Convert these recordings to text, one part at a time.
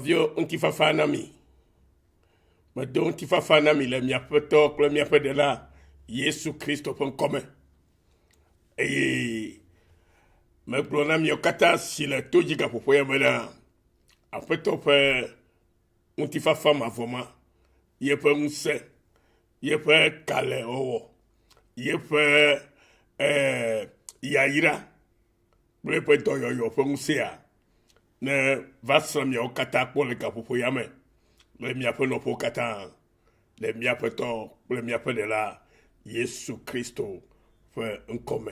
Nɔviwo, ŋutifafa na mi. Medo ŋutifafa na mi le miaƒe Tɔ kple miaƒe Ɖela Yesu Kristo ƒe ŋkɔ me. Eye megblɔ na miawo katã si le to dzi gaƒoƒo ya me la, Aƒetɔ ƒe ŋutifafa mavɔ ma, yeƒe ŋusẽ, yeƒe kalẽwɔwɔ, yeƒe eh, yayra kple eƒe dɔyɔyɔ ƒe ŋusẽa ne va srã miawo katã kpɔ le gaƒoƒo ya me le miaƒe nɔƒewo katã le míaƒe Tɔ kple míaƒe Ɖela Yesu Kristo ƒe ŋkɔ me.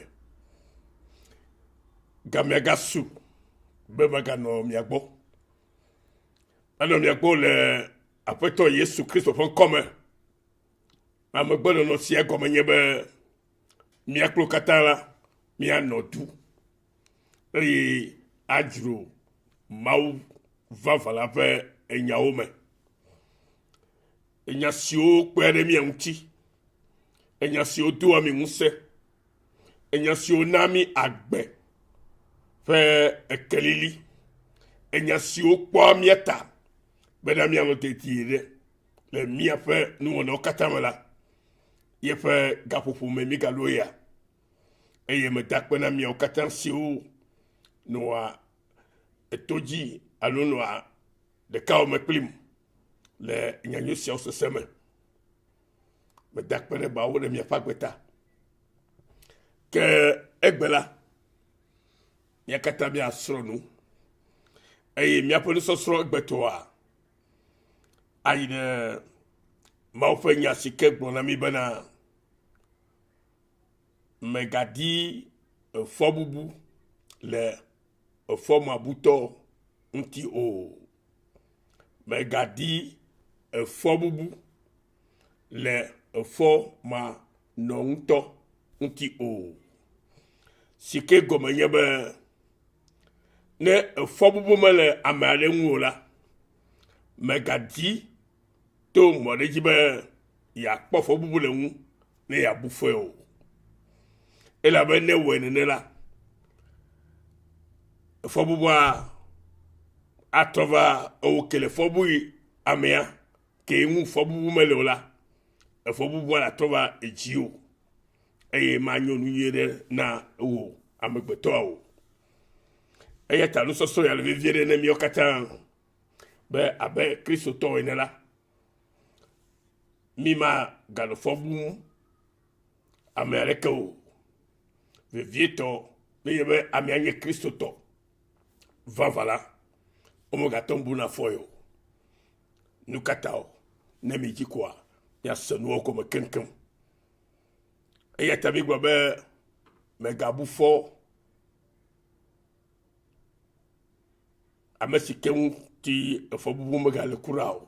Gamea gasu be maganɔ mia gbɔ. Manɔ mia gbɔ le Aƒetɔ Yesu Kristo ƒe ŋkɔ me. Amegbenɔnɔ sia gɔme nye be mía kple wo katã la, míanɔ du eye adzro Mawu vavã la ƒe enyawo me. Enya siwo kpea ɖe mía ŋuti, enya siwo doa mí ŋusẽ, enya siwo naa mí agbe ƒe ekelili, enya siwo kpɔa mía ta bena míanɔ dedie ɖe le míaƒe nuwɔnawo katã me la, yeƒe gaƒoƒo me mígaɖo ya. Eye meda akpe na miawo katã siwo nɔa eto dzi alo nɔa ɖekawɔme me kplim le nyanyui siawo sese me. Meda akpe ɖe Mawu ɖe miaƒe agbe ta. Ke egbe la, mía katã míasrɔ̃ nu eye míaƒe nusɔsrɔ̃ egbetɔa ayi ɖe Mawu ƒe nya si ke gblɔ na mí bena mègadi efɔbubu le efɔmabutɔ ŋuti o. Mègadi efɔbubu le efɔmanɔŋutɔ ŋuti o. Si ke gɔme nye be ne efɔbubu mele ame aɖe ŋu o la, mègadi to mɔ ɖe dzi be yeakpɔ fɔbubu le ŋu ne yeabu fɔe o. Elabe ne ewɔe nene la, fɔbubua atrɔ va ewò ke le fɔbui amea ke ŋu fɔbubu mele o la, efɔbubua la trɔ va edziwò eye manyo nu nyui ɖe na wò amegbetɔa o. Eya ta nusɔsrɔ̃ ya le vevie ɖe ne míawo katã be abe Kristotɔwo ene la, mi ma ganɔ fɔ bum ame aɖeke o. Vevietɔ nenye be amea nye Kristotɔ vavã la, womegate ŋu buna fɔe o. Nu ka ta o? Ne mi dzi koa, miase nuwo gɔme keŋkeŋ. Eya ta mi gblɔ be mègabu fɔ ame si ke ŋuti efɔbubu megale kura o.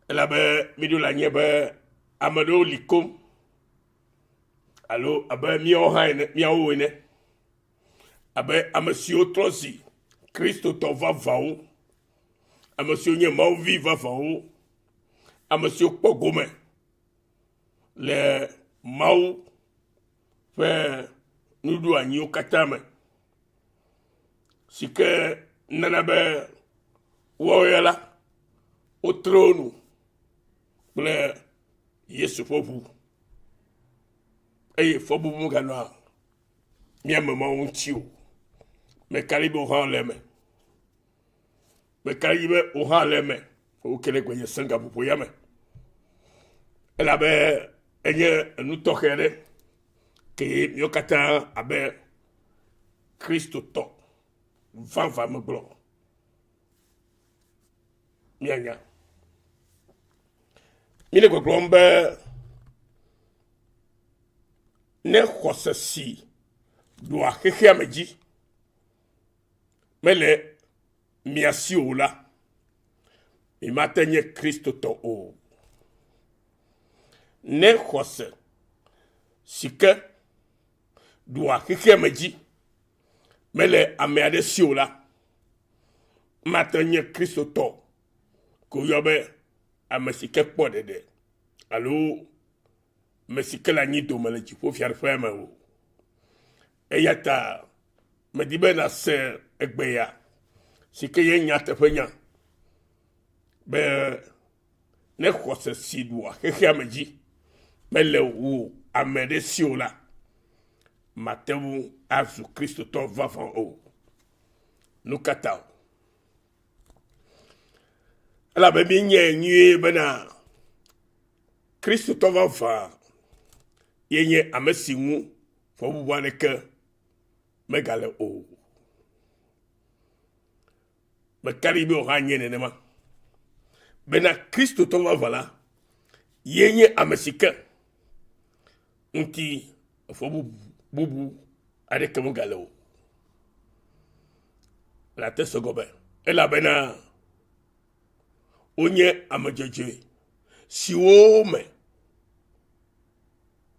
Elabe míɖo le anyi be ame ɖewo li koŋ alo abe míawo hã ene, míawo ene, abe ame siwo trɔ zi Kristotɔ vavãwo, ame siwo nye Mawu vi vavãwo, ame siwo kpɔ gome le Mawu ƒe nuɖoanyiwo katã me si ke nana be woawo ya la, wotre wo nu kple Yesu ƒe ʋu eye fɔbubu meganɔa mía me mawo ŋuti o. Meka ɖe be wò hã le eme. Meka ɖe be wò hã le eme. Woke ɖe gbenye sẽ gaƒoƒo ya me. Elabe enye enu tɔxɛ aɖe ke míawo katã abe Kristotɔ vavã megblɔ míanya. Míle gbɔgblɔm be ne xɔse si ɖua xexea me dzi mele mia si o la, mimate nye Kristotɔ o. Ne xɔse si ke ɖua xexea me dzi mele ame aɖe si o la, mate nye Kristotɔ ko woyɔ be ame si ke kpɔ ɖeɖe alo ame si ke le anyi dome le dziƒofiaɖuƒea me o. Eya ta medi be nàse egbe ya si ke nye nyateƒenya be ne xɔse si ɖua xexea me dzi mele wò ame ɖe si o la, mate ŋu azu Kristotɔ vavã o. Nu ka ta o? Elabe míenyae nyuie bena Kristotɔ vavã ye nye ame si ŋu fɔbubu aɖeke megale o. Meka ɖi be wòhã nye nenema. Bena Kristotɔ vavã la ye nye ame si ke ŋuti fɔbubu aɖeke megale o. Le ate se gɔme elabena wonye ame dzɔdzɔe siwo me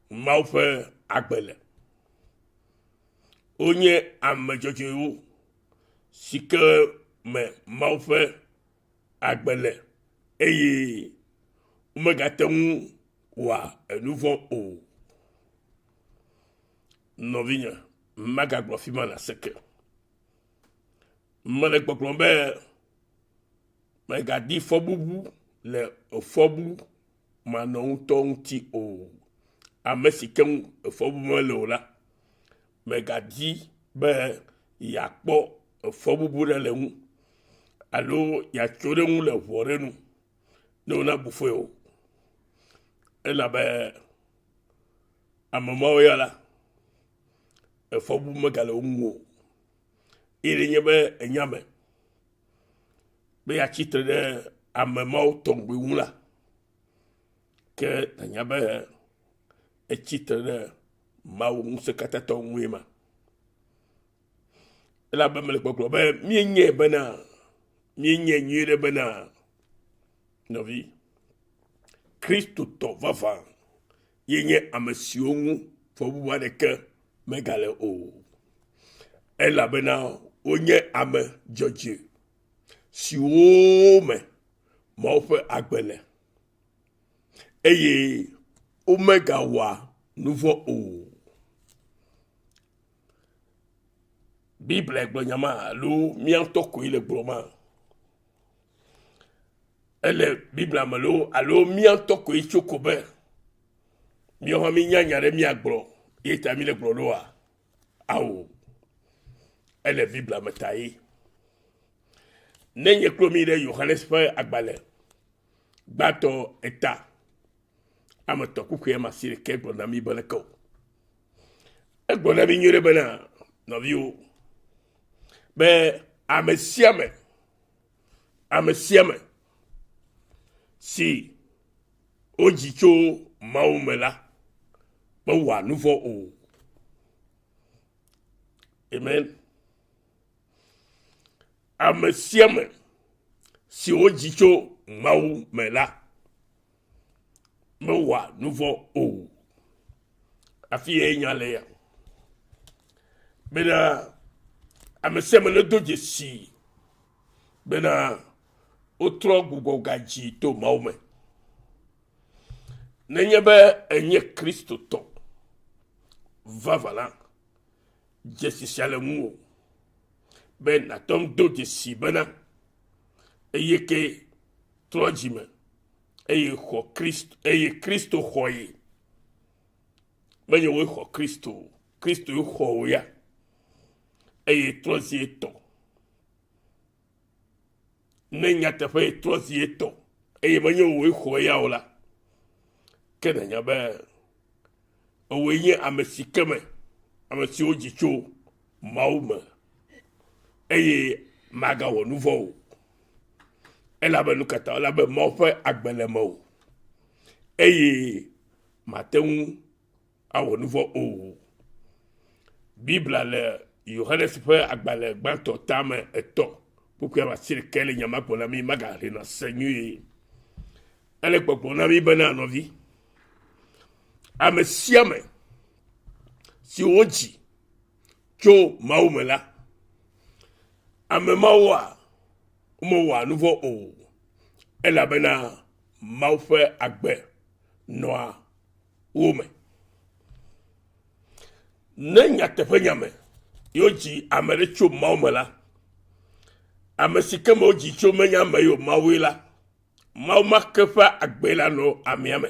Mawu ƒe agbe le. Wonye ame dzɔdzɔewo si ke me Mawu ƒe agbe le eye womegate ŋu wɔa enu vɔ̃ o. Nɔvinye, magagblɔ afi ma nàse ke. Mele gbɔgblɔm be mègadi fɔbubu le fɔbu manɔŋutɔ ŋuti o. Ame si ke ŋu efɔbubu mele o la, mègadi be yeakpɔ efɔbubu ɖe le eŋu alo yeatso ɖe eŋu le ʋɔ ɖe nu ne wonabu fɔe o. Elabe ame mawo ya la, efɔbubu megale wo ŋu o. Eye nenye be enya me be yeatsi tre ɖe ame mawo tɔgbi ŋu la, ke nànya be etsi tre ɖe Mawu ŋusẽkatãtɔ ŋue ma. Elabe mele gbɔgblɔ be míenyae bena, míenyae nyuie ɖe bena, nɔvi, Kristotɔ vavã ye nye ame siwo ŋu fɔbubu aɖeke megale o. Elabena wonye ame dzɔdzɔe siwo me Mawu ƒe agbe le eye womegawɔa nu vɔ̃ o. Biblia gblɔ nya ma alo mía ŋutɔ koe le gblɔ ma? Ele Biblia me loo alo mía ŋutɔ koe tso ko be míawo hã mínya nya ɖe míagblɔ ye ta míle gblɔ ɖoa? Ao, ele Biblia me ta ye. Ne nye klo mi ɖe Yohanes ƒe agbalẽ gbãtɔ eta ame tɔ kpukpui ame asiɖekɛ gblɔ na mi be leke o. Egblɔ na mi nyuie ɖe bena nɔviwo be ame sia ame ame sia ame si wodzi tso Mawu me la mewɔa nu vɔ̃ o. Amen. Ame sia ame si wodzi tso Mawu me la mewɔa nu vɔ̃ o. Afi ye nya le ya. Bena ame sia ame nedo dzesi bena wotrɔ gbugbɔ gadzi to Mawu me. Nenye be enye Kristotɔ vavã la, dzesi sia le ŋuwò be nàte ŋu do dzesi bena eye ke trɔ dzime eye xɔ Kristo eye Kristo xɔ ye. Menye woe xɔ Kristo o, Kristoe xɔ wò ya eye trɔ zi etɔ. Ne nyateƒe ye trɔ zi etɔ eye menye wòe xɔ ya o la, ke nànya be ewòe nye ame si ke me ame siwo dzi tso Mawu me eye magawɔ nu vɔ̃ o. Elabe nu ka ta? Elabe Mawu ƒe agbe le mewò eye mate ŋu awɔ nu vɔ̃ o. Biblia le Yohanes ƒe agbalẽ gbãtɔ tame etɔ̃ kpukpui ame asiɖekɛ le nya ma gblɔ na mí magahlẽ nàse nyuie. Ele gbɔgblɔ na mí bena nɔvi, ame sia ame si wodzi tso Mawu me la, ame mawoa womewɔa nu vɔ̃ o elabena Mawu ƒe agbe nɔa wo me. Ne nyateƒenya me ye wodzi ame ɖe tso Mawu me la, Ame si ke me wodzi tso menye ame yi o Mawue la, Mawu ma ke ƒe agbe la nɔ amea me.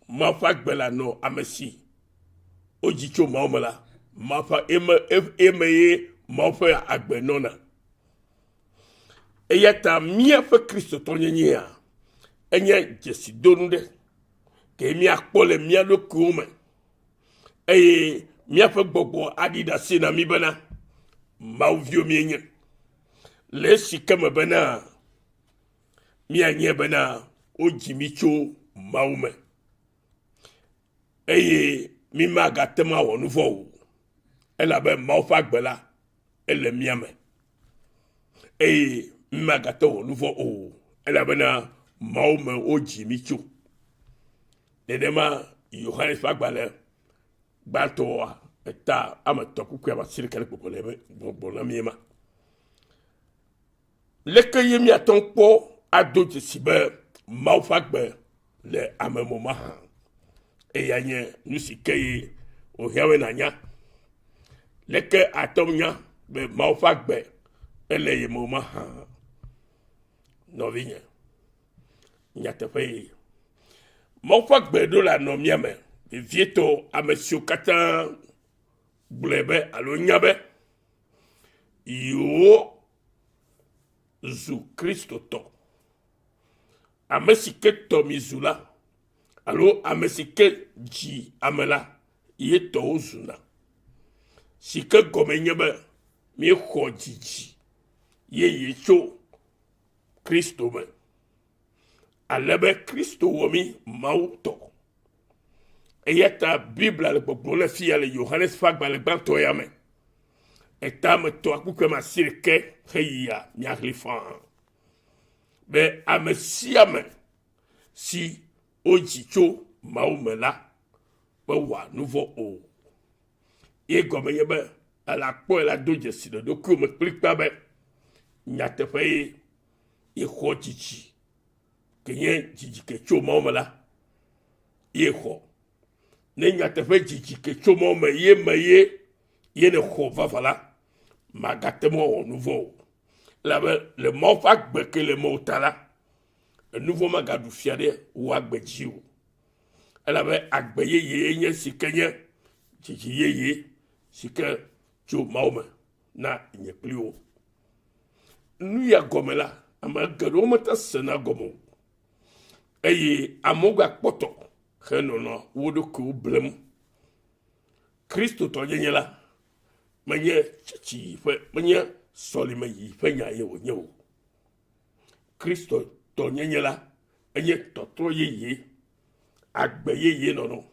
Mawu ƒe agbe la nɔ ame si wodzi tso Mawu me la, Mawu ƒe eme eme ye Mawu ƒe agbe nɔna. Eya ta míaƒe Kristotɔnyenyea enye dzesidonu ɖe ke míakpɔ le mía ɖokuiwo me eye míaƒe gbɔgbɔ aɖi ɖase na mí bena Mawu viwo míenye. Le esi ke me bena míanye bena wodzi mí tso Mawu me eye mí magate ŋu awɔ nu vɔ̃ o elabe Mawu ƒe agbe la ele mía me eye mí magate wɔ nu vɔ̃ o elabena Mawu me wodzi mí tso. Nenema Yohanes ƒe agbalẽ gbãtɔa eta ame etɔ̃ kpukpui ame asiɖeke le gbɔgblɔ le gbɔgblɔ na mí ema. Leke ye míate ŋu kpɔ ado dzesi be Mawu ƒe agbe le ame me mahã? Eya nye nu si ke ye wòhiã be nànya. Leke ate ŋu nya be Mawu ƒe agbe ele ye me mahã? Nɔvinye, nyateƒe ye. Mawu ƒe agbe ɖo la nɔ mía me, vevietɔ ame siwo katã gblɔe be alo nya be yewo zu Kristotɔ. Ame si ke tɔ mi zu la, alo ame si ke dzi ame la, ye tɔwo zuna. Si ke gɔme nye be míexɔ dzidzi yeye tso Kristo me. Ale be Kristo wɔ mí Mawu tɔ. Eya ta Biblia le gbɔgblɔm le fiya le Yohanes ƒe agbalẽ gbãtɔ ya me. Eta me tɔa kpukpui ame asiɖeke heyia míaʋli faa be ame sia ame si wodzi tso Mawu me la mewɔa nu vɔ̃ o. Ye gɔme nye be ele akpɔe la do dzesi le ɖokuiwò me kplikpaa be nyateƒe ye yexɔ dzidzi ke nye dzidzi ke tso Mawu me la ye xɔ. Ne nyateƒe dzidzi ke tso Mawu me ye me ye ye ne xɔ vava la, màgate ŋu awɔ nu vɔ̃ o. Elabe le Mawu ƒe agbe ke le mewò ta la, enu vɔ̃ magaɖu fia ɖe wò agbe dzi o. Elabe agbe yeye nye si ke nye dzidzi yeye si ke tso Mawu me na nye kpli wò. Nu ya gɔme la, ame geɖewo mete sena gɔme o. Eye amewo gakpɔtɔ henɔnɔ wo ɖokuiwo blem. Kristotɔnyenye la menye tsitsi ƒe menye sɔlime yi ƒe nya ye wònye o. Kristotɔnyenye la enye tɔtrɔ yeye, agbe yeye nɔnɔ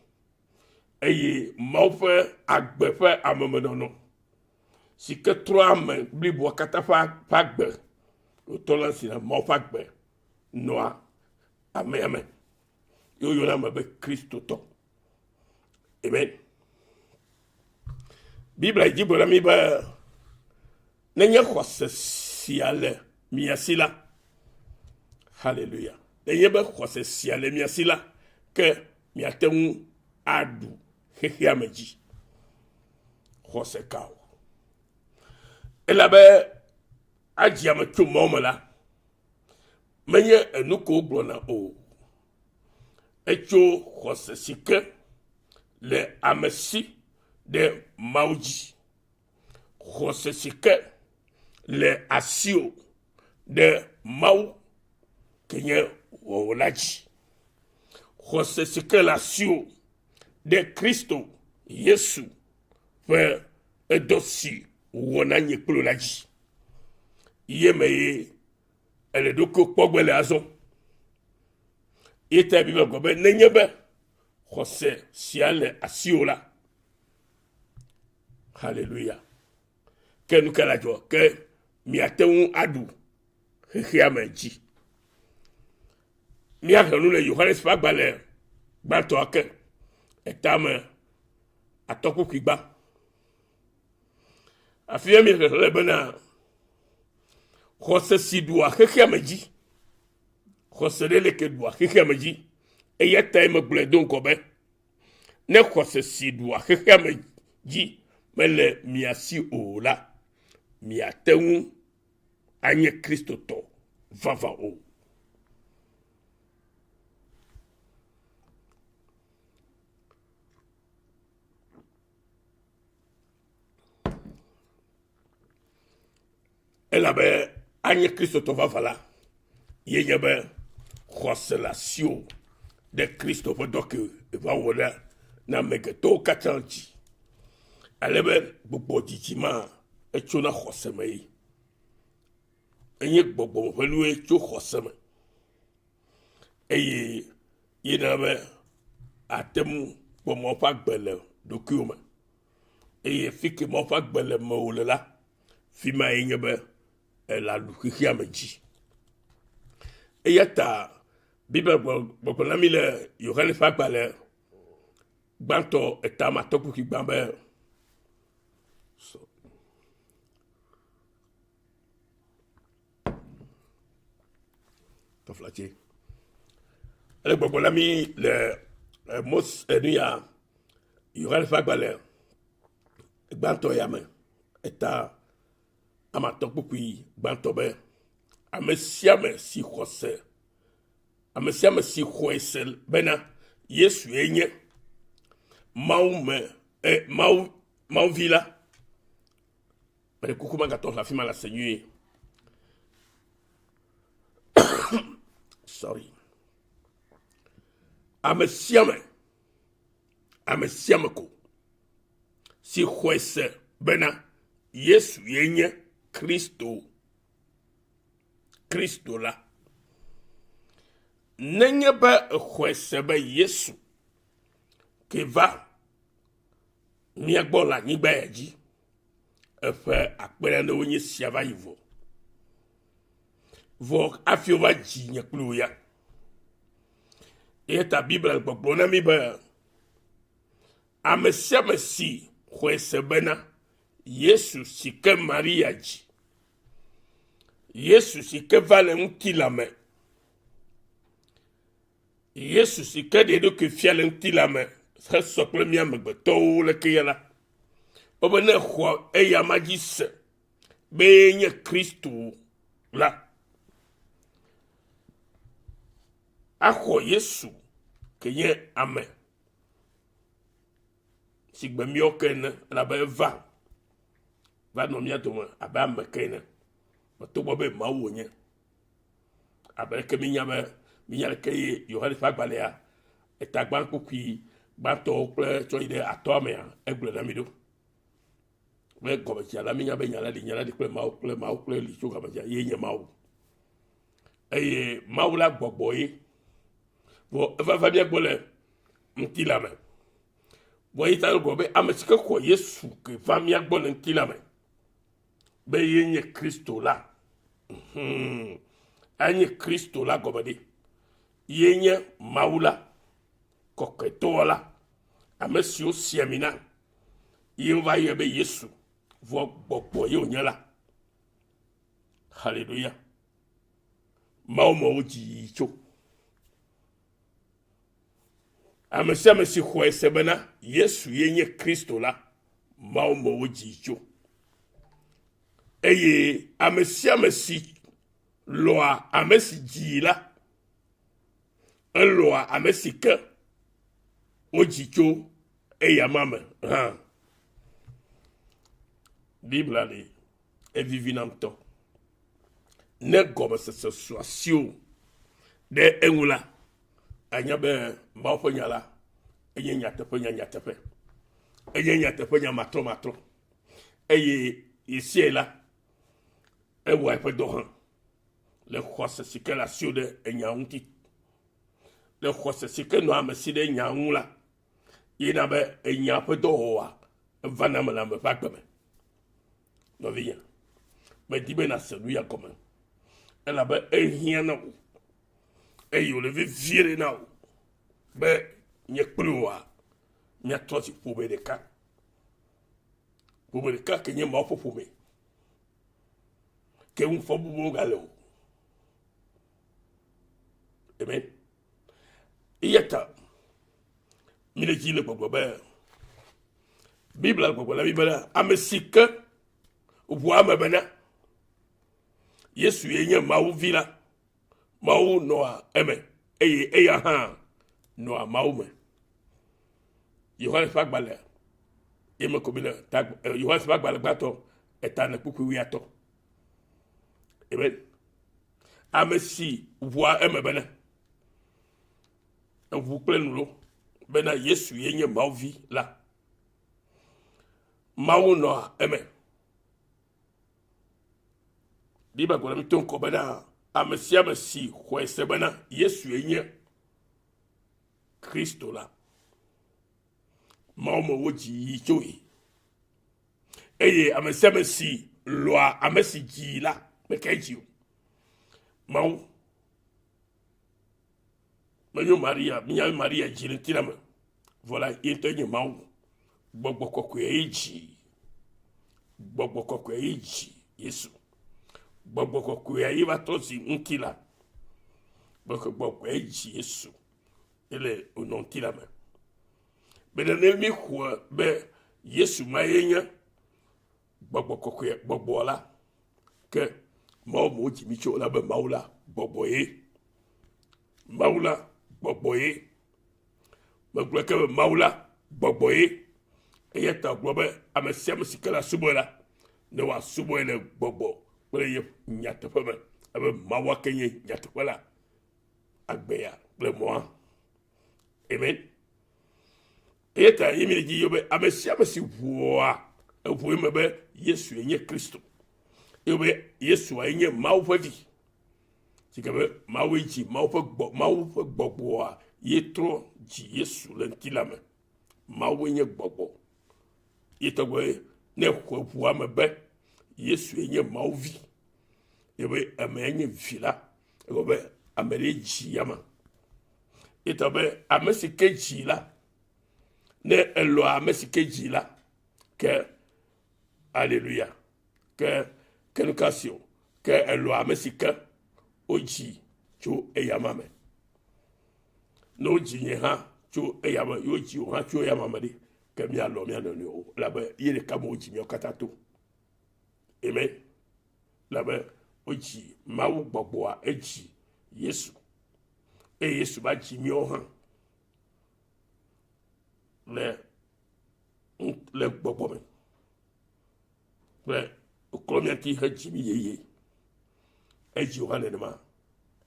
eye Mawu ƒe agbe ƒe amemenɔnɔ si ke trɔa ame bliboa katã ƒe agbe wòtrɔna si na Mawu ƒe agbe nɔa amea me. Ye woyɔna ame be Kristotɔ. Amen. Biblia dzi gblɔ na mí be nenye xɔse sia le mia si la, haleluya, nenye be xɔse sia le mia si la, ke miate ŋu aɖu xexea me dzi. Xɔse ka o? Elabe adzi ame tso mɔ me la, menye enu ko wogblɔna o. Etso xɔse si ke le ame si ɖe Mawu dzi. Xɔse si ke le asiwò ɖe Mawu ke nye wɔwòla dzi. Xɔse si ke le asiwò ɖe Kristo Yesu ƒe edɔ si wòwɔ na nye kple wò la dzi. Ye me ye ele ɖokuiwò kpɔ gbe le azɔ. Ye ta Biblia gblɔ be nenye be xɔse sia le asiwò la, haleluya. Ke nu ka la dzɔ? Ke miate ŋu aɖu xexea me dzi. Míaxlẽ nu le Yohanes ƒe agbalẽ gbãtɔa ke etame atɔkpukpui gbã. Afi ya míexlẽ le bena xɔse si ɖua xexea me dzi, xɔse ɖe leke ɖua xexea me dzi. Eya tae megblɔe do ŋgɔ be ne xɔse si ɖua xexea me dzi mele mia si o la, miate ŋu anye Kristotɔ vavã o. Elabe anye Kristotɔ vavã la, ye nye be xɔse le asiwò ɖe Kristo ƒe dɔ ke wòva wɔ ɖe na ame getɔwo katã dzi. Ale be gbɔgbɔ dzidzi ma etsona xɔse me ye. Enye gbɔgbɔ ƒe nue tso xɔse me. Eye ye na be ate ŋu kpɔ mɔ ƒe agbe le ɖokuiwò me. Eye fi ke Mawu ƒe agbe le mewò le la, fi ma ye nye be èle aɖu xexea me dzi. Eya ta Biblia gbɔgblɔ na mí le Yohanes ƒe agbalẽ gbãtɔ etamatɔ kpukpui gbã be tɔflatse ele gbɔgblɔ na mí le eh, Mose eh, nu ya Yohanes ƒe agbalẽ gbãtɔ ya me eta ame atɔ̃ kpukpui gbãtɔ be ame sia ame si xɔ se ame sia ame si xɔe se bena Yesue nye Mawu me eh, Mawu Mawu vi la Meɖe kuku magatɔ le afi ma le ase nyuie. Sorry. Ame sia ame, ame sia ame ko si xɔe se bena Yesu ye nye Kristo, Kristo la. Nenye be exɔe se be Yesu ke va mía gbɔ le anyigba ya dzi eƒe akpe nanewo nye sia va yi vɔ. Vɔ hafi wova dzi nye kple wò ya. Eya ta Biblia le gbɔgblɔ na mí be ame sia ame si xɔe se bena Yesu si ke Maria dzi, Yesu si ke va le ŋutilã me, Yesu si ke ɖe eɖokui fia le ŋutilã me hesɔ kple mía amegbetɔwo leke ya la, wobe ne exɔ eyama dzi se be yenye Kristo la, axɔ Yesu ke nye ame si gbe míawo ke ene elabe eva va nɔ mía dome abe ame ke ene. Togbɔ be Mawu wònye. Abe leke mínya be mínya leke ye Yohanes ƒe agbalẽa eta gbãkpukpui gbãtɔwo kple tsɔ yi ɖe atɔa mea egblɔe na mí ɖo. Be gɔmedzea la mínya be nya la li, nya la li kple Mawu kple Mawu kple li tso gɔmedzea ye nye Mawu. Eye Mawu la gbɔgbɔ ye. Vɔ eva va mía gbɔ le ŋutilã me. Vɔ ye ta gblɔ be ame si ke xɔ Yesu ke va mía gbɔ le ŋutilã me be ye nye Kristo la. Hmm. Enye Kristo la gɔme ɖe. Ye nye Mawu la, kɔkɔetɔ la, ame siwo si ami na. Ye wova yɔe be Yesu, vɔ gbɔgbɔ ye wònye la. Haleluya. Mawu me wodzi yi tso. Ame sia ame si xɔe se bena Yesu ye nye Kristo la, Mawu me wodzi tso. Eye ame sia ame si lɔ̃a ame si dzii la, elɔ̃a ame si ke wodzi tso eyama me hã. Biblia li evivina ŋutɔ. Ne gɔmesese su asiwò ɖe eŋu la, anya be Mawu ƒe nya la enye nyateƒenya nyateƒe. Enye nyateƒenya matrɔmatrɔ. Eye ɣesiaɣi la, ewɔa eƒe dɔ hã le xɔse si ke le asiwò ɖe enya ŋuti. Le xɔse si ke nɔa ame si ɖe nya ŋu la, ye na be enya ƒe dɔwɔwɔa evana eme le ame ƒe agbe me. Nɔvinye, medi be nàse nu ya gɔme elabe ehiã na wò eye wòle vevie ɖe na wò be nye kple wòa míatrɔ zi ƒome ɖeka. Ƒome ɖeka ke nye Mawu ƒe ƒome. Ke ŋu fɔbubuwo gale o. Amen. Eya ta míle dzi le gbɔgblɔ be Biblia le gbɔgblɔ na mí bena ame si ke ʋua eme bena. Yesu ye nye Mawu vi la, Mawu nɔa eme eye eya hã nɔa Mawu me. Yohanes ƒe agbalẽ ye me ko mi le ta eh, Yohanes ƒe agbalẽ gbãtɔ eta ne kpukpui wuiatɔ̃. Amen. Ame si ʋua eme bena eʋu kple nu lo bena Yesu ye nye Mawu vi la. Mawu nɔa eme. Biblia gblɔ na mi to ŋkɔ bena ame sia ame si xɔe se bena Yesue nye Kristo la, Mawu me wodzi yi tsoe. Eye ame sia ame si lɔa ame si dzii la, meke dzi o. Mawu menyo Maria, minya Maria dzi le ŋutilã me, vɔ la ye ŋutɔ nye Mawu. Gbɔgbɔ kɔkɔe ye dzi. Gbɔgbɔ kɔkɔe ye dzi Yesu. Gbɔgbɔ kɔkɔea ye va trɔ zi ŋutilã. Gbɔgbɔ kɔkɔe ye dzi Yesu ele wònɔ ŋutilã me. Bena ne míxɔe be Yesu ma ye nye gbɔgbɔ kɔkɔe gbɔgbɔ la, ke Mawu me wodzi mí tso elabe Mawu la gbɔgbɔ ye. Mawu la gbɔgbɔ ye. Megblɔ ke be Mawu la gbɔgbɔ ye. Eya ta gblɔ be ame sia ame si ke le asubɔe la, ne wòasubɔe le gbɔgbɔ kple ye nyateƒe me. Ebe Mawua ke nye nyateƒe la, agbea kple mɔa. Amen. Eya ta ye mi le dzi yɔ be ame sia ame si ʋua eʋu eme be Yesue nye Kristo. Eye be Yesua nye Mawu ƒe vi. Si ke be Mawu dzi Mawu ƒe gbɔ Mawu ƒe gbɔgbɔa ye trɔ dzi Yesu le ŋutilã me. Mawu nye gbɔgbɔ. Ye tɔgbe ne xɔ ʋua me be Yesue nye Mawu vi. Ye be amea nye vi la. Egɔme be ame ɖe dzi ama. Etɔ be ame si ke dzi la, ne elɔa ame si ke dzi la, ke aleluya, ke ke nu ka si o, ke elɔa ame si ke wodzi tso eyama me. Ne wodzi nye hã tso eyama, ye wodzi wò hã tso eyama me ɖe, ke míalɔ mía nɔnɔewo elabe ye ɖeka me wodzi míawo katã to. Amen. Elabe wodzi Mawu gbɔgbɔa edzi Yesu. Eye Yesu va dzi míawo hã le le gbɔgbɔ me kple wòklɔ mía ŋuti hedzi mí yeye. Edzi wò hã nenema,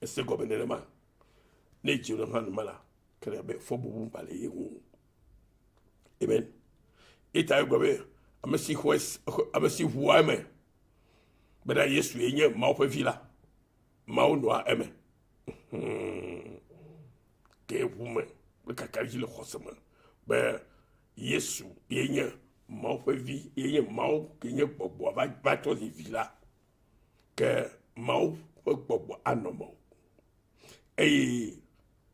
ese gɔme nenema. Ne edzi wò hã nenema la, ke le be fɔbubu va le ye ŋu. Amen. Eta egblɔ be ame si xɔe ame si ʋua eme bena Yesu ye nye Mawu ƒe vi la, Mawu nɔa eme. Hmm. Ke ʋu me kple kakaɖedzi le xɔse me be Yesu ye nye Mawu ƒe vi, ye nye Mawu ke nye gbɔgbɔa va va trɔ zi vi la. Ke Mawu ƒe gbɔgbɔ anɔ mewò eye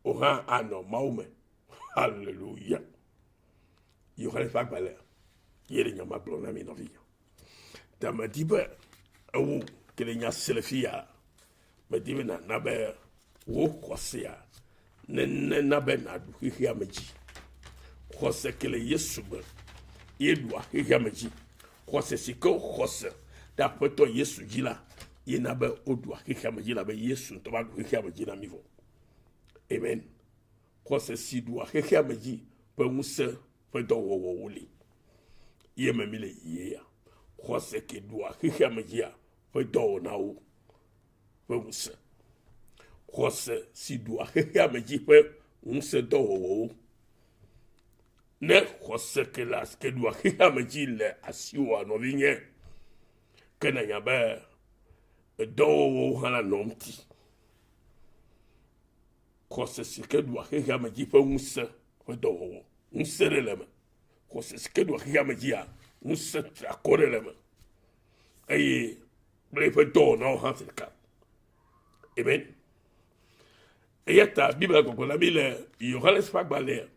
wò hã anɔ Mawu me. Haleluya. Yohanes ƒe agbalẽ ye le nya ma gblɔm na mi nɔvi. Ta medi be ewo ke le nya se le fi ya, medi be nàna be wò xɔsea nena be nàɖu xexea me dzi. Xɔse ke le Yesu me ye ɖua xexea me dzi. Xɔse si ke woxɔ se ɖe Aƒetɔ Yesu dzi la ye na be woɖua xexea me dzi elabe Yesu ŋutɔ va ɖu xexea me dzi na mí vɔ. Amen. Xɔse si ɖua xexea me dzi ƒe ŋusẽ ƒe dɔwɔwɔwo li. Ye me mi le yie ya. Xɔse ke ɖua xexea me dzia ƒe dɔwɔnawo ƒe ŋusẽ. Xɔse si ɖua xexea me dzi ƒe ŋusẽ dɔwɔwɔwo. Ne xɔse ke le ke ɖua xexea me dzi le asiwòa nɔvinye, ke nanya be edɔwɔwɔwo hã la nɔ ŋuti. Xɔse si ke ɖua xexea me dzi ƒe ŋusẽ ƒe dɔwɔwɔ. Ŋusẽ ɖe le eme. Xɔse si ke ɖua xexea me dzia, ŋusẽ triakɔ ɖe le eme. Eye kple eƒe dɔwɔnawo hã zi ɖeka. Amen. Eya ta Biblia gbɔgblɔ na mí le Yohanes ƒe agbalẽa,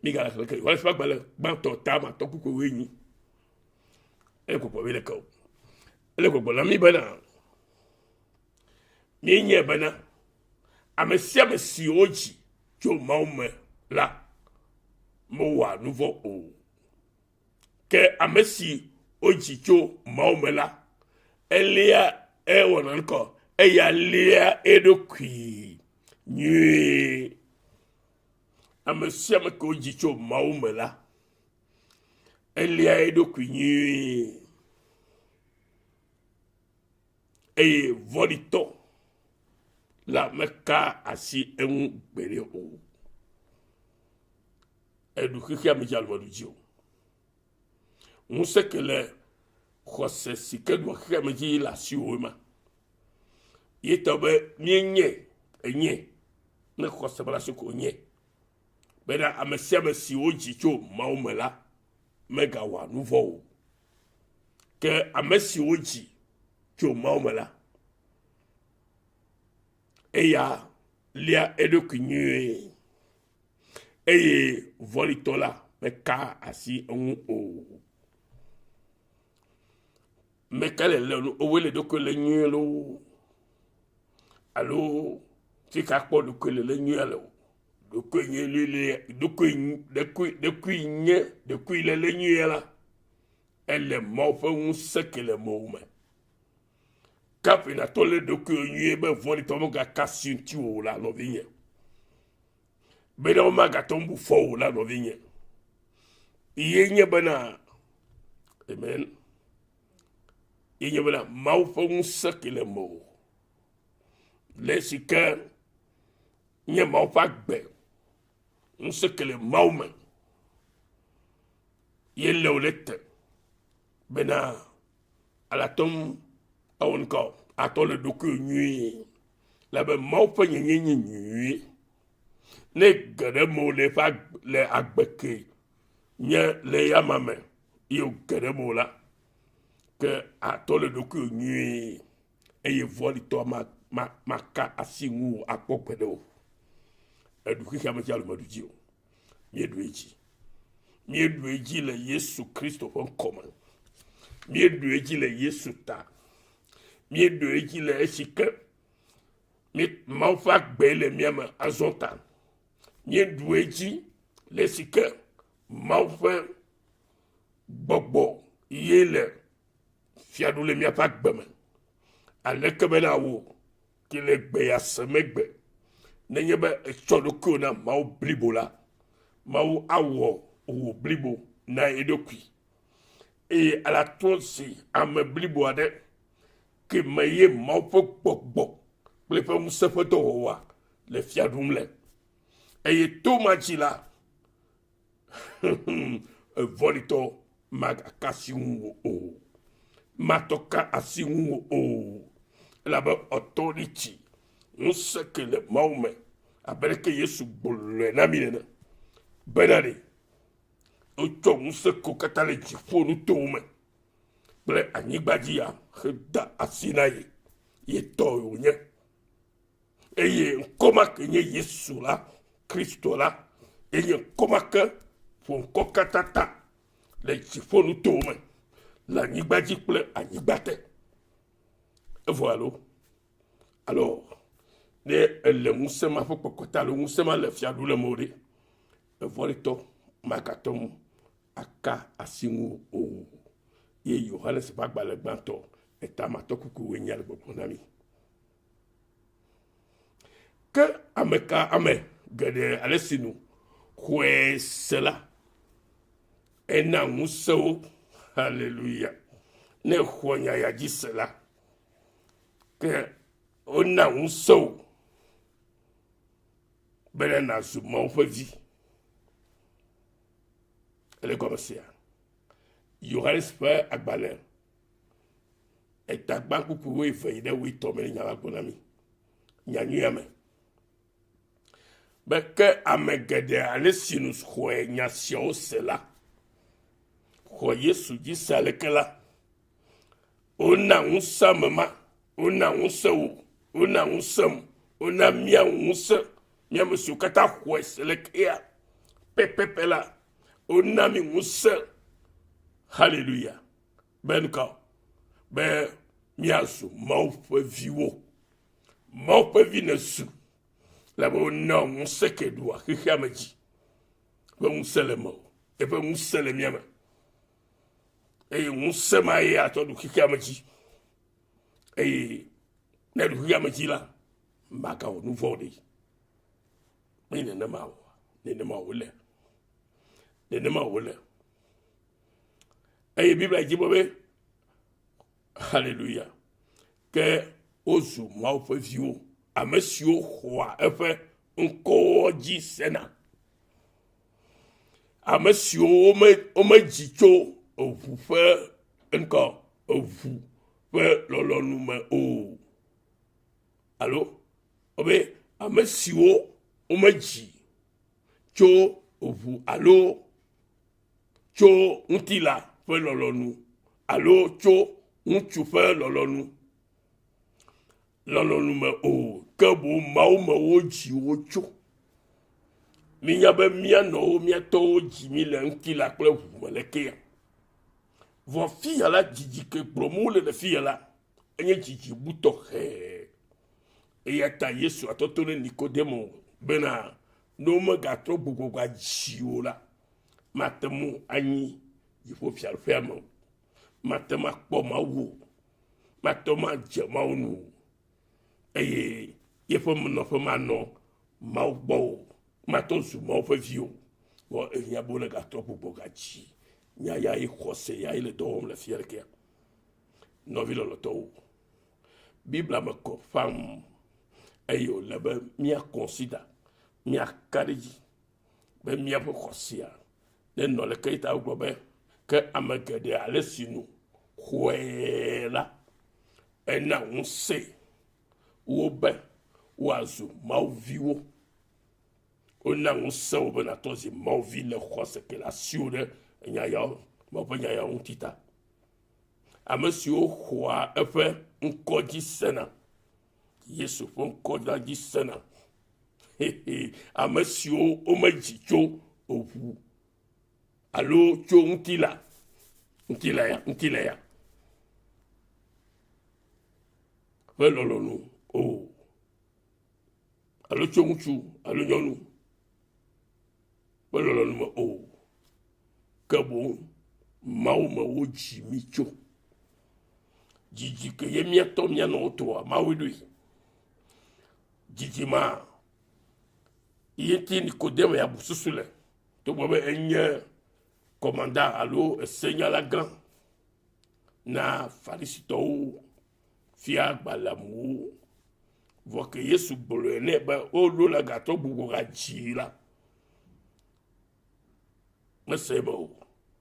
mígale xlẽ ke Yohanes ƒe agbalẽ gbãtɔ ta ma tɔ kpukpui wuienyi. Ele gbɔgblɔ mí ɖeke o. Ele gbɔgblɔ na mí bena míenyae bena ame sia ame si wodzi tso Mawu me la mewɔa nu vɔ̃ o. Ke ame si wodzi tso Mawu me la, eléa Ewɔna ŋkɔ eya lia eɖokui nyuie. Ame sia ame ke wodzi tso Mawu me la, elia eɖokui nyuie. Eye vɔ̃ɖitɔ la meka asi eŋu gbeɖe o. Eɖu xexea me dzi alo meɖu dzi o. Ŋusẽ ke le xɔse si ke ɖua xexea me dzi le asiwò ma. Ye tɔ be míenye enye ne xɔse mele asi ko nye bena ame sia ame si wodzi tso Mawu me la megawɔa nu vɔ̃ o. Ke ame si wodzi tso Mawu me la, eya lia eɖokui nyuie eye vɔ̃ɖitɔ la meka asi eŋu o. Meka le le woe le ɖokui le nyuie loo alo fi ka kpɔ ɖokui le le nyuie le o. Ɖokui nye lele ɖokui ɖokui ɖokui nye ɖokui le le nyuie la ele Mawu ƒe ŋusẽ ke le mewò me. Kaƒi nàtɔ lé ɖokuiwò nyuie be vɔ̃ɖitɔ megaka asi ŋutiwò o la, nɔvinye. Bena womagate ŋu bu fɔ wò la, nɔvinye. Ye nye bena, amen. Ye nye bena Mawu ƒe ŋusẽ ke le mewò. Le esi ke nye Mawu ƒe agbe ŋusẽ ke le Mawu me ye lé wò ɖe te bena alate ŋu awɔ nuka o atɔ le ɖokuiwò nyuie labe Mawu ƒe nyenye nye nyuie. Ne ge ɖe mewò le eƒe le agbe ke nye le eyama me ye wòge ɖe mewò la, ke atɔ le ɖokuiwò nyuie eye vɔ̃ɖitɔ ma ma maka asi ŋuwò akpɔ gbeɖe o. Eɖu xexea me dzi alo meɖu dzi o. Míeɖu edzi. Míeɖu edzi le Yesu Kristo ƒe ŋkɔ me. Míeɖu edzi le Yesu ta. Míeɖu edzi le esi ke Mawu ƒe agbe le mía me azɔ ta. Míeɖu edzi le esi ke Mawu ƒe gbɔgbɔ ye le fiaɖu le míaƒe agbe me. Aleke bena wò ke le gbe ya se megbe nenye be ètsɔ ɖokuiwò na Mawu blibo la, Mawu awɔ wò blibo na eɖokui eye alatrɔ zi ame blibo aɖe ke me ye Mawu ƒe gbɔgbɔ kple eƒe ŋusẽ ƒe dɔwɔwɔa le fia ɖum le. Eye to ma dzi la, Evɔ̃ɖitɔ magaka asi ŋuwò o. Matɔ ka asi ŋuwò o. Elabe authority, ŋusẽ ke le Mawu me, abe leke Yesu gblɔe na mí ene bena ɖe wotsɔ ŋusẽ ko katã le dziƒo nutowo me kple anyigba dzi ya heda asi na ye. Ye tɔ wònye. Eye ŋkɔ ma ke nye Yesu la, Kristo la, eye ŋkɔ ma ke ƒo ŋkɔ katã ta le dziƒonutowo me, le anyigba dzi kple anyigba te. Evɔ alo? Alo ne ele ŋusẽ ma ƒe kpɔkpɔ ta alo ŋusẽ ma le fia ɖu le mewò ɖe, evɔ̃ɖitɔ magate ŋu aka asi ŋuwò o. Ye Yohanes ƒe agbalẽ gbãtɔ etamatɔ kukuwoe nye le gbɔgblɔ na mí. Ke ame ka ame geɖe ale si nu xɔe se la, ena ŋusẽ wo. Haleluya. Ne xɔ nya ya dzi se la, ke wona ŋusẽ wò bene nàzu Mawu ƒe vi. Ele gɔme sea? Yohanes ƒe agbalẽ Etagba kpukpui wuieve yi ɖe wuietɔ̃ me nya la gblɔ na mí. Nyanyuia me. Be ke ame geɖe ale si nu xɔe nya siawo se la, xɔ Yesu dzi se aleke la, wona ŋusẽ ame ma, wona ŋusẽ wò, wona ŋusẽm, wona mía ŋusẽ, mía ame siwo katã xɔe se lekea pɛpɛpɛ la, wona mi ŋusẽ. Haleluya. Be nuka? Be míazu Mawu ƒe viwo. Mawu ƒe vi nèzu le be wona ŋusẽ ke ɖua xexea me dzi. Ƒe ŋusẽ le mewò. Eƒe ŋusẽ le mía me. Eye ŋusẽ ma ye atsɔ ɖu xexea me dzi. Eye ne ɖu xexea me dzi la, magawɔ nu vɔ̃ ɖi. Menye nenema o, nenema wòle. Nenema wòle. Eye Biblia dzi be, haleluya, ke wozu Mawu ƒe viwo, ame siwo xɔa eƒe ŋkɔwo dzi sena. Ame siwo wome, womedzi tso eŋu ƒe ŋkɔ, eŋu ƒe lɔlɔ̃nu me o. Alo wobe ame siwo womedzi tso ʋu alo tso ŋutilã ƒe lɔlɔ̃nu alo tso ŋutsu ƒe lɔlɔ̃nu lɔlɔ̃nu me o, ke boŋ Mawu me wodzi wo tso. Mínya be mía nɔwo, mía tɔwo dzi mí le ŋutilã kple ʋu me lekea. Vɔ fiya la, dzidzi ke gblɔm wole le fiya la, enye dzidzi bu tɔxɛ. Eya ta Yesu atɔ to ne Nikodemo bena ne womegatrɔ gbugbɔ dzi o la, mate ŋu anyi dziƒofiaɖuƒea me o. Mate ŋu akpɔ Mawu o. Mate ŋu adze Mawu nu o. Eye yeƒe nɔƒe manɔ Mawu gbɔ o. Mate ŋu zu Mawu ƒe vi o. Vɔ ehiã be wonegatrɔ gbugbɔ gadzi. Nya ya ye xɔse ya ye le dɔ wɔm le fia ɖekea. Nɔvi lɔlɔtɔwo, Biblia me kɔ ƒam eye wòle be mía consider, míaka ɖe edzi be míaƒe xɔsea nenɔ leke yi ta wogblɔ be ke ame geɖe ale si nu xɔe la, ena ŋusẽ wo be woazu Mawu viwo. Wona ŋusẽ wo be nàtrɔ zi Mawu vi le xɔse ke le asiwò ɖe enya yawo, Mawu ƒe nya yawo ŋuti ta. Ame siwo xɔa eƒe ŋkɔ dzi sena, Yesu ƒe ŋkɔ la dzi sena. Ame siwo womedzi tso ʋu alo tso ŋutilã, ŋutilã ya, ŋutilã ya ƒe lɔlɔ̃nu o, alo tso ŋutsu alo nyɔnu ƒe lɔlɔ̃nu me o, ke boŋ Mawu me wodzi mí tso. Dzidzi ke ye mía tɔ mía nɔwo tɔa, Mawue ɖoe. Dzidzi ma ye ŋuti Nikodemo ya bu susu le, togbɔ be enye kɔmanda alo esenyala gã na Farisitɔwo, fia agbalẽamewo. Vɔ ke Yesu gblɔe nɛ be woɖo la gatrɔ gbugbɔ gadzi la, mese eme o.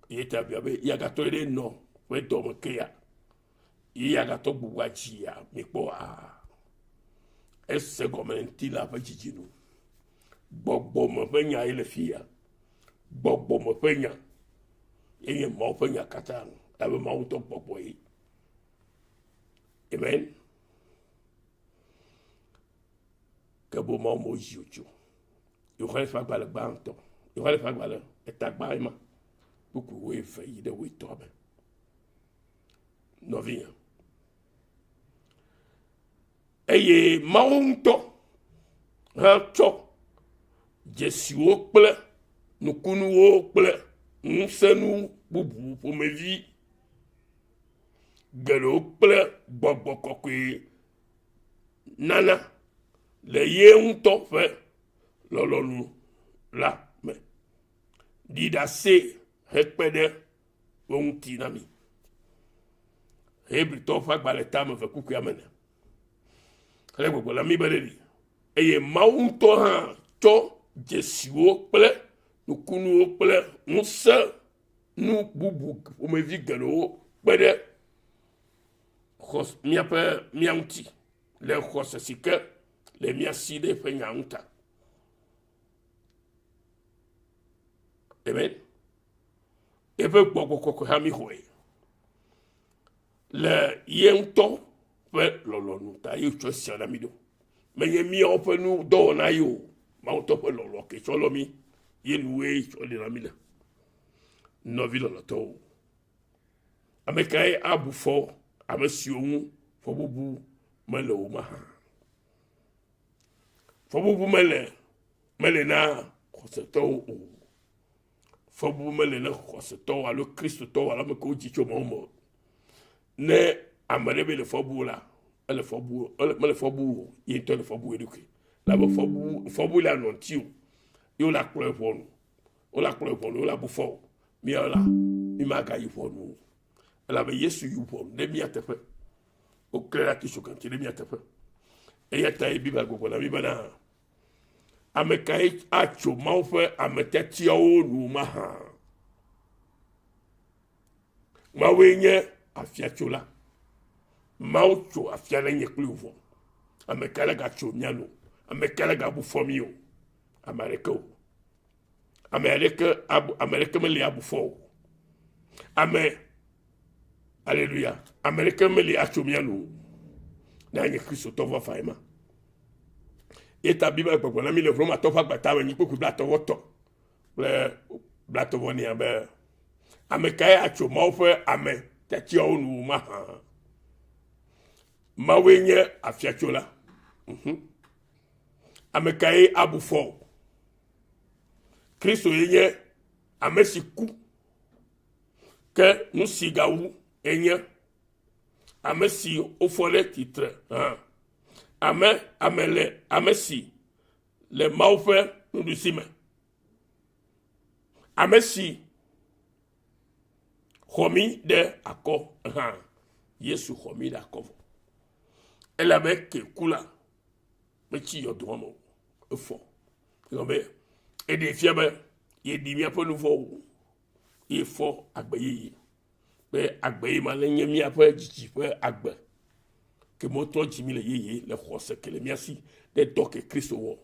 Ye ta bia be yeagatɔ ɖe nɔ ƒe dɔme kea, ye yeagatɔ gbugbɔ adzia, mikpɔ aa. Ese gɔme le ŋutilã ƒe dzidzi nu. Gbɔgbɔme ƒe nya ye le fiya. Gbɔgbɔme ƒe nya ye nye Mawu ƒe nya katã, elabe Mawu ŋutɔ gbɔgbɔ ye. Amen. Ke boŋ Mawu me wodzi wò tso. Yohanes ƒe agbalẽ gbãtɔ, Yohanes ƒe agbalẽ eta gbã ema, kpukpui wuieve yi ɖe wuietɔ̃a me. Nɔvinye, eye Mawu ŋutɔ hã tsɔ dzesiwo kple nukunuwo kple ŋusẽnu bubu ƒomevi geɖewo kple gbɔgbɔ kɔkɔe nana le ye ŋutɔ ƒe lɔlɔ̃nu la me. Ɖi ɖase hekpe ɖe wo ŋuti na mi. Hebritɔwo ƒe agbalẽ tame ve kukuia me ne. Xlẽ gbɔgblɔ na mi be ɖe li. Eye Mawu ŋutɔ hã tsɔ dzesiwo kple nukunuwo kple ŋusẽ nu bubu ƒomevi geɖewo kpe ɖe xɔs míaƒe mía ŋuti le xɔse si ke le mía si ɖe eƒe nya ŋu ta. Amen. Eƒe gbɔgbɔ kɔkɔe hã mi xɔe le ye ŋutɔ ƒe lɔlɔ̃nu ta ye tsɔ sia na mi ɖo. Menye míawo ƒe nu dɔwɔna ye o. Mawu ŋutɔ ƒe lɔlɔ̃ ke tsɔ lɔ mi ye nuwoe tsɔ li na mi le. Nɔvi lɔlɔ̃tɔwo. Ame kae abu fɔ ame siwo ŋu fɔbubu mele o mahã? Fɔbubu mele mele na xɔsetɔwo o. Fɔbubu mele na xɔsetɔwo alo Kristotɔwo alo ame kewo dzi tso Mawu me o. Ne ame ɖe be le fɔ bu la, Ele fɔ bu ele mele fɔ bu o. Ye ŋutɔ le fɔ bu eɖokui. Labe fɔ bu fɔ bu le anɔ ŋuti o. Ye wole akplɔe ʋɔnu. Wole akplɔe ʋɔnu wole abu fɔ o. Míawo la mi magayi ʋɔnu o. Elabe Yesu yi ʋɔnu ɖe mía teƒe. Woklẽ ɖe atitsoga ŋuti ɖe mía teƒe. Eya ta ye Biblia gbɔgblɔ na mí bena ame kae atso Mawu ƒe ame tiatiawo nu mahã? Mawue nye afiatsola. Mawu tso afia na nye kpli wò vɔ. Ame ka le gatso mía nu? Ame ka le gabu fɔ mí o? Ame aɖeke o. Ame aɖeke abu ame aɖeke meli abu fɔ o. Ame aleluya. Ame aɖeke meli atso mía nu o. Ne anye Kristotɔ vavã ema. Ye ta Biblia gbɔgblɔ na mí le Romatɔ ƒe agbata me nyi kpukpui blatɔ vɔ tɔ kple blatɔ vɔ nea be ame kae atso Mawu ƒe ame tiatiawo nu mahã? Mawue nye afiatsola. Mhm. Ame kae abu fɔ o? Kristo ye nye ame si ku. Ke nu si gawu enye ame si wofɔ ɖe tsitre hã. Ame ame le ame si le Mawu ƒe nuɖusi me. Ame si xɔ mí ɖe akɔ hã, Yesu xɔ mí ɖe akɔ vɔ. Elabe ke ku la, metsi yɔdoa me o, efɔ. Egɔme be eɖee fia be yeɖi míaƒe nu vɔ̃wo, yefɔ agbe yeye. Be agbe ye ma nenye míaƒe dzidzi ƒe agbe. Ke metrɔ dzi mí le yeye le xɔse ke le mía si ɖe dɔ ke Kristo wɔ.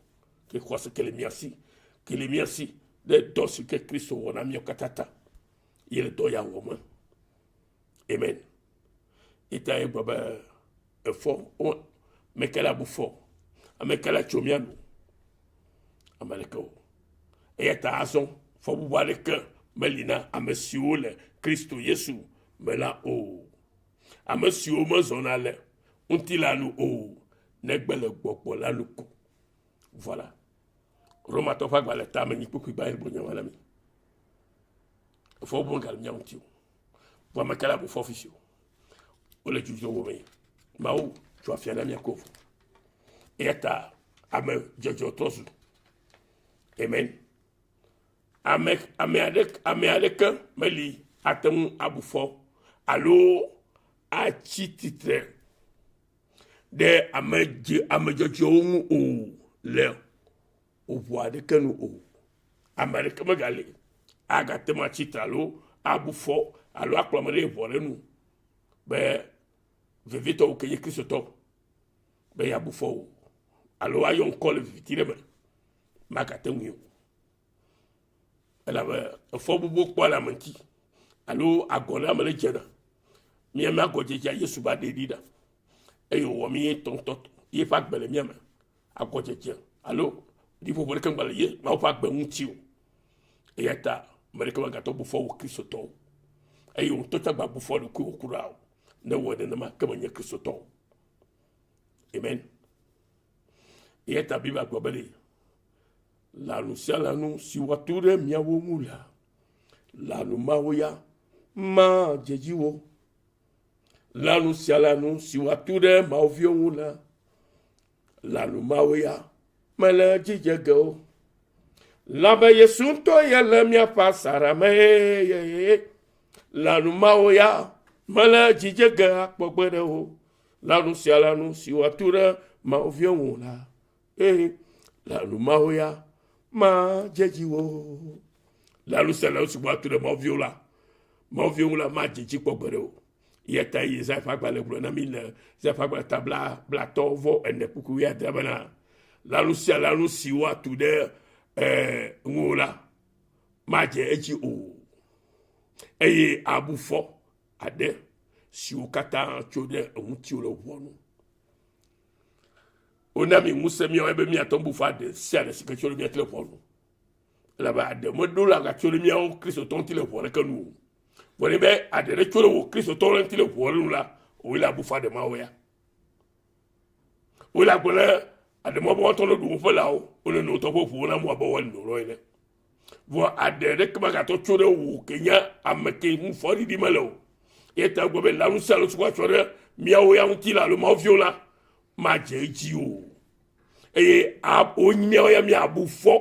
Ke xɔse ke le mía si, ke le mía si ɖe dɔ si ke Kristo wɔ na míawo katã ta. Ye le dɔ ya wɔ me. Amen. Eta ye gblɔ be efɔ wo meke la bu fɔ. Ame ke la tso mía nu. Ame ɖeke o. Eya ta azɔ fɔbubu aɖeke meli na ame siwo le Kristo Yesu me la o. Ame siwo mezɔna le ŋutilã nu o, negbe le gbɔgbɔ la nu ko. Voilà. Romatɔ ƒe agbalẽ ta me nyi kpukpui gbã gblɔ nya ma na mi. Efɔbubu megale mía ŋuti o. Vɔ ame ka la bu fɔ fifi o. Wole dzudzɔ wɔ me. Mawu tso afia na mía ko vɔ. Eya ta ame dzɔdzɔ trɔ zu. Amen. Ame ame aɖeke ame aɖeke meli ate ŋu abu fɔ alo atsi tsitre ɖe ame dzi ame dzɔdzɔewo ŋu o le ʋu aɖeke nu o. Ame aɖeke megali agate ŋu atsi tre alo abu fɔ alo akplɔ ame ɖe ʋɔ ɖe nu be vevitɔ wo ke nye Kristotɔ be yeabu fɔ o alo ayɔ ŋkɔ le viviti ɖe me magate ŋui o. Elabe efɔ bubu kpɔ le ame ŋuti alo agɔ ɖe ame ɖe dzena. Mía me agɔdzedzea Yesu va ɖe ɖi ɖa eye wòwɔ mí ŋutɔŋutɔ yeƒe agbe le mía me. Agɔdzedze alo ɖiƒoƒo ɖeke ŋgba le ye Mawu ƒe agbe ŋuti o. Eya ta ame ɖeke megatɔ bu fɔ wò Kristotɔ o. Eye wò ŋutɔ tsã gbabu fɔ ɖokuiwò kura o. Ne wɔ nenema ke menye Kristotɔ o. Amen. Eya ta Biblia gblɔ be ɖe lãnu sia lãnu si woatu ɖe miawo ŋu la, lãnu mawo ya madze dzi wo. Lãnu sia lãnu si woatu ɖe Mawu viwo ŋu la, lãnu mawo ya mele dzi dze ge o. Labe Yesu ŋutɔ ye le míaƒe asaɖa me ye lãnu mawo ya mele dzi dze ge akpɔ gbeɖe o. Lãnu sia lãnu si woatu ɖe Mawu viwo ŋu la, ee, lãnu mawo ya madze dzi wo. Lãnu sia lãnu si woatu ɖe Mawu viwo la, Mawu viwo ŋu la madze dzi kpɔ gbeɖe o. Eya ta Yesaya ƒe agbalẽ gblɔ na mí le Yesaya ƒe agbalẽ ta bla blatɔ vɔ ene kpukpui wuiadre bena, lãnu sia lãnu si woatu ɖe ee, ŋuwò la madze edzi o, eye abu fɔ aɖe siwo katã tso ɖe eŋutiwò le ʋɔnu. Wona mi ŋusẽ míawo be míate ŋu bu fɔ aɖe sia ɖe si ke tso ɖe mía ŋuti le ʋɔnu. Elabe aɖe meɖo la gatso ɖe míawo Kristotɔwo ŋuti le ʋɔ ɖeke nu o. Vɔ ne be aɖe ɖe tso ɖe wò Kristotɔwo ŋuti le ʋɔ nu la, wòe le abu fɔ aɖe mawo ya. Wòe le agblɔ ne aɖe mɔ be woatɔ ne ɖu woƒe lãwo, wole no wotɔ ƒe ʋuwo na mu abe woanɔ lɔ ene. Vɔ aɖe ɖeke magatɔ tso ɖe wò ke nye ame ke ŋu fɔɖiɖi mele o. Eya ta egblɔ be lãnu sia lãnu si woatsɔ ɖe míawo ya ŋuti la alo Mawu viwo la, madze edzi o. Eye míawo ya míabu fɔ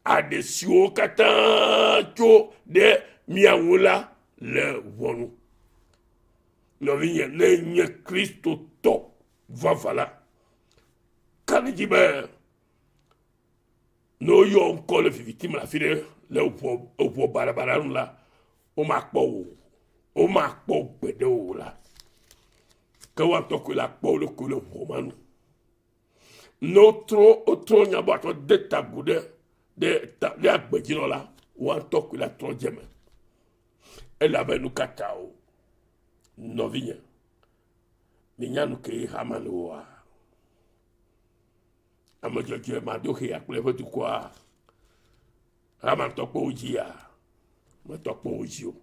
aɖe siwo katã tso ɖe mía ŋu la le ʋɔnu. Nɔvinye, ne nye Kristotɔ vavã la, ka ɖe edzi be ne woyɔ ŋkɔ le viviti me le afi ɖe le ʋɔ eʋɔ baɖabaɖa nu la, womakpɔ wò o. Womakpɔ gbeɖe o la. Ke woa ŋutɔ koe la kpɔ wo ɖokui le ʋɔ ma nu. Ne wotrɔ wotrɔ nya be woatsɔ de ta agu ɖe ɖe ta ɖe agbedzinɔ la, woa ŋutɔ koe la trɔ dze eme. Elabe nu ka ta o, nɔvinye, minya nu ke Haman wɔa? Ame dzɔdzɔe Mardoxea kple eƒe dukɔa, Haman tɔ kpɔ wo dzia? Metɔ kpɔ wo dzi o.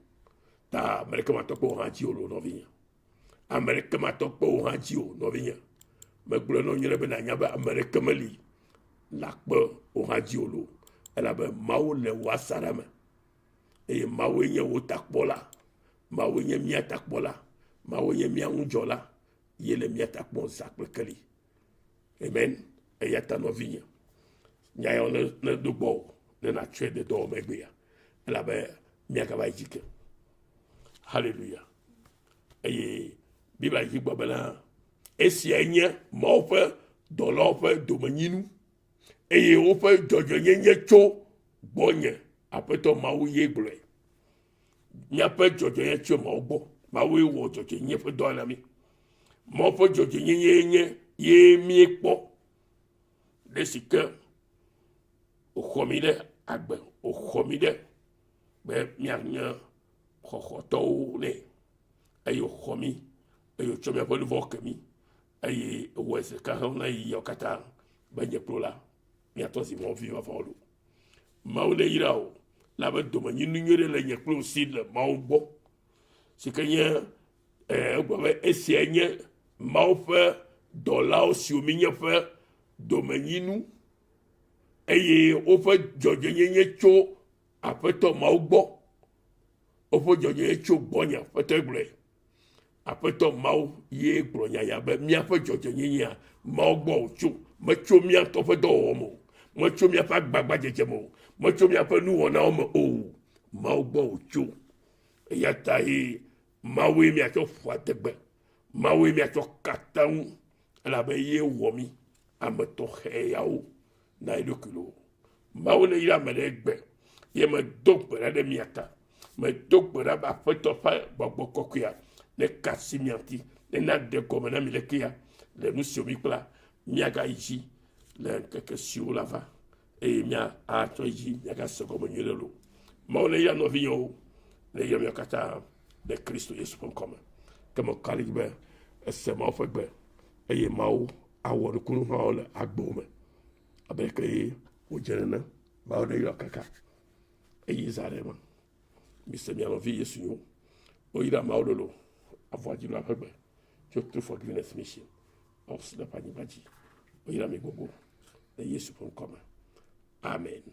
Ta ame ɖeke matɔ kpɔ wo hã dzi o, nɔvinye. Ame ɖeke matɔ kpɔ wò hã dzi o, nɔvinye. Megblɔe na wò nyuie be nànya be ame ɖeke meli nakpe wò hã dzi o loo. Elabe Mawu le wò asaɖa me eye Mawue nye wò takpɔla. Mawue nye mía takpɔla. Mawue nye mía ŋudzɔla. Ye le mía ta kpɔm zã kple keli. Amen. Eya ta nɔvinye, nya yawo ne nedo gbɔwò ne nàtsɔe de dɔwɔme egbea elabe míagava yi dzi ke. Haleluya. Eye Biblia dzi gblɔ bena esiae nye Mawu ƒe dɔlawo ƒe domenyinu eye woƒe dzɔdzɔenyenye tso gbɔnye Aƒetɔ Mawu ye gblɔe. Míaƒe dzɔdzɔenyenye tso Mawu gbɔ. Mawue wɔ dzɔdzɔenyenye ƒe dɔ na mí. Mawu ƒe dzɔdzɔenyenye nye ye míekpɔ ɖe si ke wòxɔ mí ɖe agbe, wòxɔ mí ɖe be míanye xɔxɔtɔwo nɛ eye wòxɔ mí eye wòtsɔ míaƒe nu vɔ̃wo ke mí eye wòwɔe zi ɖeka hena ɣeyiɣiawo katã be nye kple wò la míatɔ zi mɔ vi vavãwo ɖo. Mawu neyra wò elabe domenyinu nyui ɖe le nye kple wò si le Mawu gbɔ si ke nye egblɔ be esiae nye Mawu ƒe dɔlawo siwo míenye ƒe domenyinu eye woƒe dzɔdzɔenyenye tso Aƒetɔ Mawu gbɔ. Woƒe dzɔdzɔenyenye tso gbɔnye, Aƒetɔe gblɔe. Aƒetɔ Mawu ye gblɔ nya ya be míaƒe dzɔdzɔenyenyea Mawu gbɔ wòtso. Metso mía ŋutɔ ƒe dɔwɔwɔ me o. Metso míaƒe agbagbadzedze me o. Metso míaƒe nuwɔnawo me o. Mawu gbɔ wòtso. Eya ta ye Mawue míatsɔ ƒo adegbe. Mawue míatsɔ ka ta ŋu elabe ye wɔ mí ame tɔxɛ yawo na eɖokui loo. Mawu neyra ame ɖe egbe ye medo gbe ɖa ɖe mia ta. Medo gbe ɖa be Aƒetɔ ƒe gbɔgbɔ kɔkɔea neka asi mia ŋuti ne naɖe gɔme na mi lekea le nu siwo mikpla miagayi dzi le ŋkeke siwo lava eye mia atrɔ yi dzi miagase gɔme nyuie ɖe loo. Mawu neyra nɔvinyewo, neyra miawo katã le Kristo Yesu ƒe ŋkɔ me. Ke meka ɖe edzi be ese Mawu ƒe gbe eye Mawu awɔ nukunu hã le agbewo me. Abe ke ye wòdze nene, Mawu ɖe yɔ kaka eye zã ɖe ma. Mise mia nɔvi Yesu nyo. Woyra Mawu lolo avɔa dzi lɔ ƒe gbe tso True Forgiveness Mission of le ƒe anyigba dzi. Woyra mi gbogbo le Yesu ƒe ŋkɔ me. Amen.